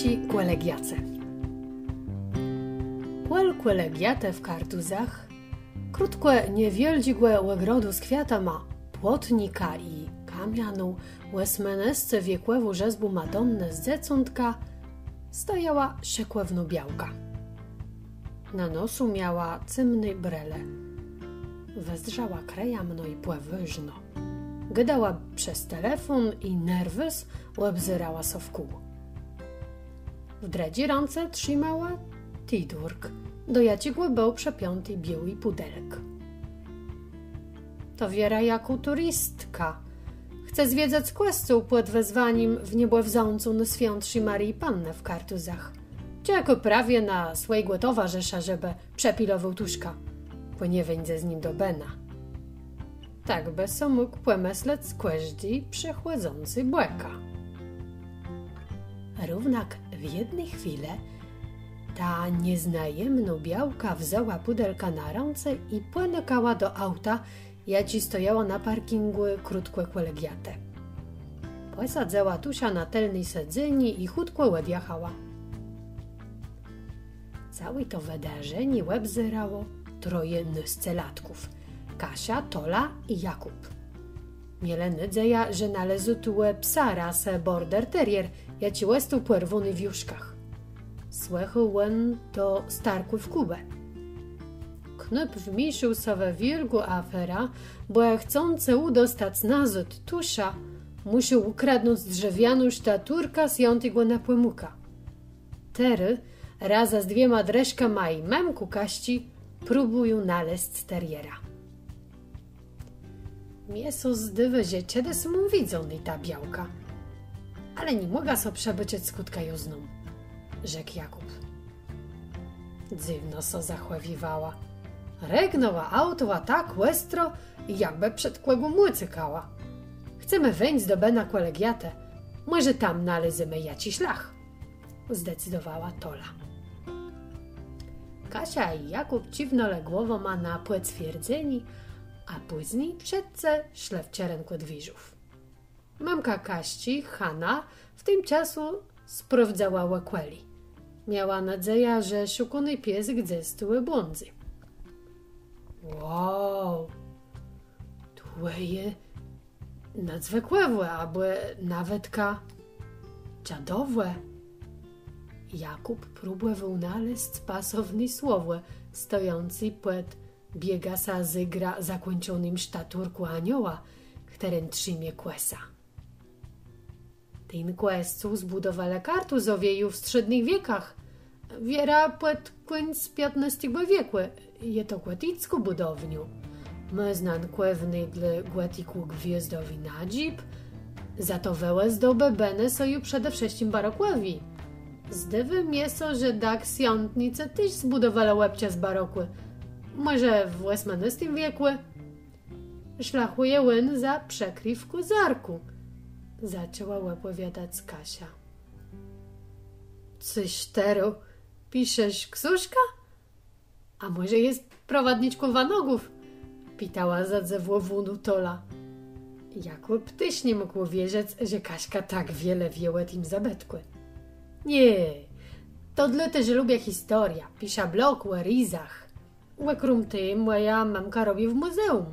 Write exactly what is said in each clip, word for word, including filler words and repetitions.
Kòlegiatë. Kòl kòlegiatë w Kartuzach, krótkò niewiôldżégò ògrodu z kwiatama, płotnika i kamianą, òsmënôscewiekòwą rzezbą Madonnë z Dzecątkã, stojała szëkòwnô białka. Na nosu miała cemné brële. Wëzdrzała krëjamno i pòwôżno. Gôdała przez telefón i nerwés òbzérała sã wkół. W drëdżi rãce trzimała tidurk, do jaczégò béł przëpiãti biôłi pùdelk. To wierã jakô turistka. Chce zwiedzac kòscół pòd wezwanim Wniebòwzãcô Nôswiãtszi Marii Pannë w Kartuzach. Czekô prawie na swòjégò towarzësza, żebë przëpilowôł Tuszka, bò nie wéńdze z nim do bëna. Tak bë so mógł pòmëslec kòżdi przechòdzący bòkã. Równak w jedny chwilë ta nieznajemnô białka wzãła pùdelka na rãce i pònëkała do auta, jaczé stojało na parkingù krótkò kòlegiatë. Pòsadzëła Tusza na tilné sedzenié i chùtkò òdjachała. Całé to wëdarzenié òbzérało troje nôscelatków: Kasia, Tola i Jakùb. Mielë nôdzejã, że nalézą tu psa rasë border terrier, jaczi òstôł pòrwóny w Juszkach. Słëchôł òn do starków Kùbë. Knôp wmiészôł sã we wiôlgą aferã, bò chcącë ùdostac nazôd Tusza, mùszôł ùkradnąc drzewianą sztaturkã swiãtégò Nepòmùka. Terô razã z dwiema drëszkama i mëmką Kasczi próbùją nalezc teriera. Mie sã zdôwô, że czedës móm widzóné tã białkã. Ale ni mògã so przëbôczëc, skądka jã znóm, rzekł Jakùb. Dzywno sã zachòwiwała. Rëgnãła autołã tak òstro, jakbë przed kògùm ùcékała. Chcemë wéńc do bëna kòlegiatë. Mòże tam nalézemë jaczi szlach, zdecydowała Tola. Kasia i Jakùb cziwnãlë głowama na pòcwierdzenié, a pózni wszëtcë szlë w czerënkù dwiérzów. Mëmka Kasczi, Hana, w tim czasu sprôwdzała òkòlé. Miała nôdzejã, że szukóny pies gdzes tu błądzy. Wow, to je nadzwëkòwò, abò nawetka czadowò. Jakùb próbòwôł nalezc pasowné słowò, stojący pòd biegasa zégra zakùńczonym sztaturką anioła, chtëren trzimie kòsã. Ten kòscół zbùdowalë Kartuzowie ju w strzédnëch wiekach. Wierã pòd kùńc piãtnôstégò wiekù. Je to gòtickô bùdowniô. Mô znankòwny dlô gòtikù gwiôzdowi nadżib. Za to wëòzdobë bënë są ju przede wszëtczim barokòwé. Zdôwô mie sã, że dach swiątnicë téż zbùdowalë òbczas barokù. Mòże w òsmënôstim wiekù. Szlachùje òn za przëkrëwką zôrkù, zaczãła òpòwiadac Kasia. Cëż të terô, piszesz ksążkã? A mòże jes prowadniczką wanogów? Pitała zadzëwòwónô Tola. Jakùb téż ni mógł ùwierzëc, że Kaśka tak wiele wié ò tim zabëtkù. Nié, to dlôte, że lubiã historiã, piszã blog ò rézach. Òkróm te mòja mëmka robi w mùzeùm.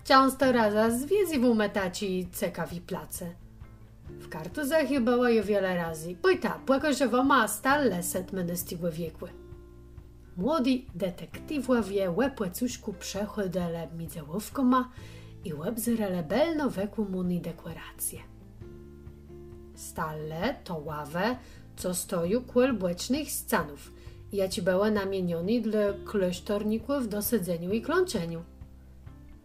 Czãsto razã zwiedzywómë taczé cekawé place. W Kartuzach jô bëła ju wiele razy. Pòjta, pòkôżã wama stallë z sétmënôstégò wiekù. Młodi detektiwòwie ò pòcëszkù przechòdzëlë midzë łôwkama i òbzérelë bëlno wëkòmóné dekòracje. Stallë to ławë, co stoją kòl bòcznëch scanów, jaczé bëłë namienioné dlô klôsztorników do sedzeniô i klãczeniô.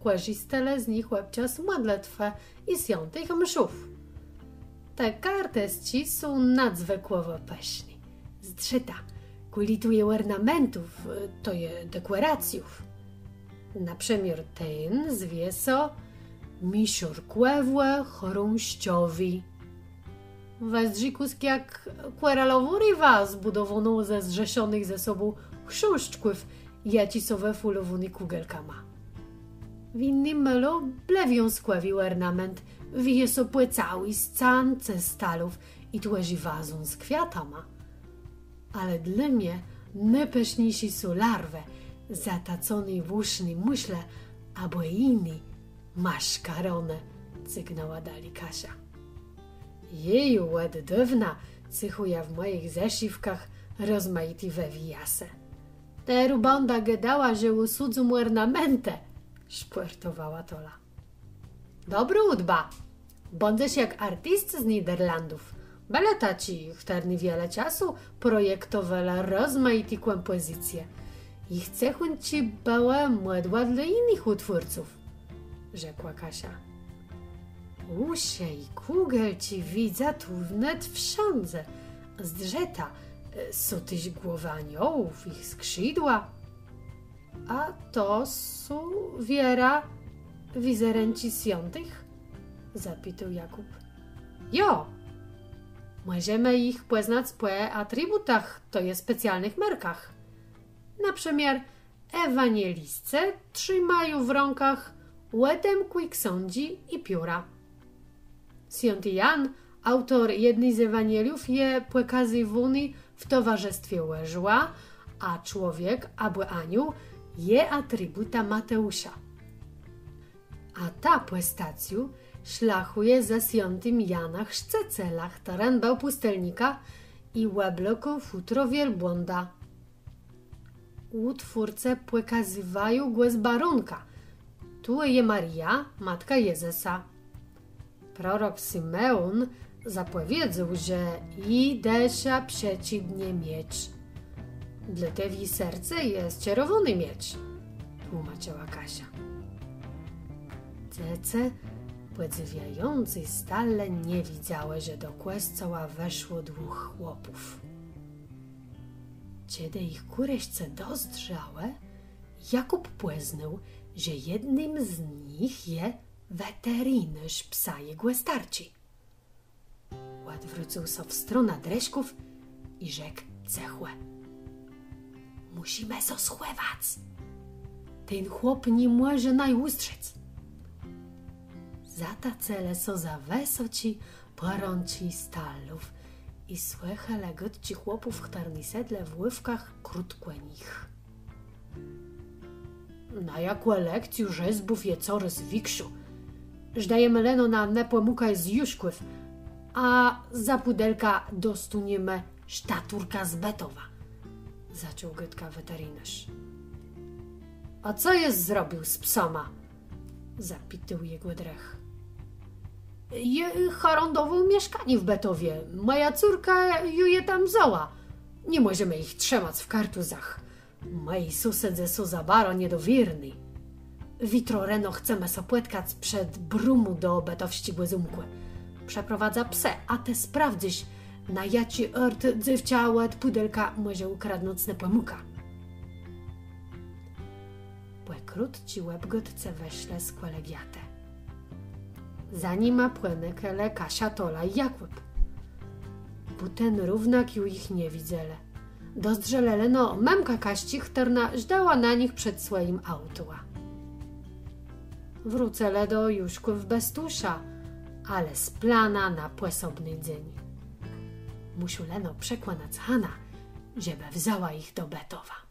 Kòrzistelë z nich òbczas mòdlëtwë i swiãtëch mszów. Te kartësczi są nadzwëkòwò pëszné. Zdrzëta, kùli tu je òrnamentów, to je dekòracjów. Na przëmiôr ten zwie sã miszórkòwò-chrząszczowi. Wëzdrzi kùsk jak kòralowô rifa, zbùdowónô ze zrzeszonëch ze sobą chrząszczków, jaczé są wëfùlowóné kùgelkama. W jinym môlu blewiązkòwi òrnament Wije sã pò całi scance stalów i twòrzi wazón z kwiatama. Ale dlô mie nôpëszniészé są larwë, zatacóné w ùszny mùszle abò jiné maszkarónë, cygnãła dali Kasia. Jô ju òd dôwna céchùjã w mòjich zesziwkach rozmajité wëwijasë. Terô bãdã gôdała, że ùsôdzóm òrnameńtë, szpòrtowała Tola. Dobrô ùdba. Bãdzesz jak artiscë z Niderlandów. Bëlë taczi, chtërny wiele czasu projektowelë rozmajité kòmpòzycje. Jich céchùnczi bëłë mòdłã dlô jinëch ùtwórców, rzekła Kasia. Ùszë i kùgelczi widzã tu wnet wszãdze. Zdrzëta, e, są téż głowë aniołów, jich skrzidła. A to są wierã wizerënczi swiãtëch? Zapitôł Jakùb. Jo. Mòżemë jich pòznac pò atribùtach, to je specjalnëch merkach. Na przëmiôr ewanieliscë trzimają w rãkach òdemkłé ksãdzi i pióra. Swiãti Jan, aùtor jedny z Ewanieliów, je pòkazywóny w towarzëstwie òrzła, a człowiek abò aniół je atribùtã Mateùsza. A ta pòstacjô szlachùje za swiãtim Janã Chrzcëcelã, chtëren béł pùstelnikã i òblôkôł fùtro wielbłąda. Ùtwórcë pòkazywają gò z barónka. Tu je Marija, matka Jezësa. Prorok Symeón zapòwiedzôł, że ji dëszã przecygnie miecz. Dlôte w ji serce je czerwòny miecz, tłómaczëła Kasia. Dzecë pòdzywiającé stale nie widzałë, że do kòscoła weszło dwùch chłopów. Czedë jich kùreszce dozdrzałë, Jakùb pòznôł, że jednym z nich je weterinôrz psa jegò starczi. Òdwrócył sã w stronã drëszków i rzekł cëchò: Mùszimë sã schòwac. Ten chłop ni mòże naju ùzdrzec. Zatacëlë sã za wësoczi pòrãczi stalów i słëchelë gôdczi chłopów, chtërny sedlë w łôwkach krótkò nich. Naja kòlekcjô rzezbów je corôz wikszô. Żdajemë leno na Nepòmùkã z Juszków, a za pùdelka dostóniemë sztaturkã z Bëtowa, zaczął gôdkã weterinôrz. A co jes zrobił z psama? Zapitôł jegò drëch. Jô harãdowôł mieszkanié w Bëtowie. Mòja córka ju je tam wzãła. Ni mòżemë jich trzëmac w Kartuzach. Mòji sąsedzë są za baro niedowiérny. Witro reno chcemë sã pòtkac przed brómą do bëtowsczégò zómkù. Przëprowadzã psë, a të sprawdzysz, na jaczi ôrt dzéwczã òd pùdelka mòże ùkradnąc Nepòmùkã. Pò krótczi òbgôdce wëszlë z kòlegiatë. Za nima pònëkelë Kasia, Tola i Jakùb. Bùten równak ju jich nie widzelë. Dozdrzelë leno mëmkã Kasczi, chtërna żdała na nich przed swòjim autołã. Wrócëlë do Juszków bez tusza, ale z planã na pòsobny dzéń. Mùszôł leno przekònac Hanã, żebë wzãła jich do Bëtowa.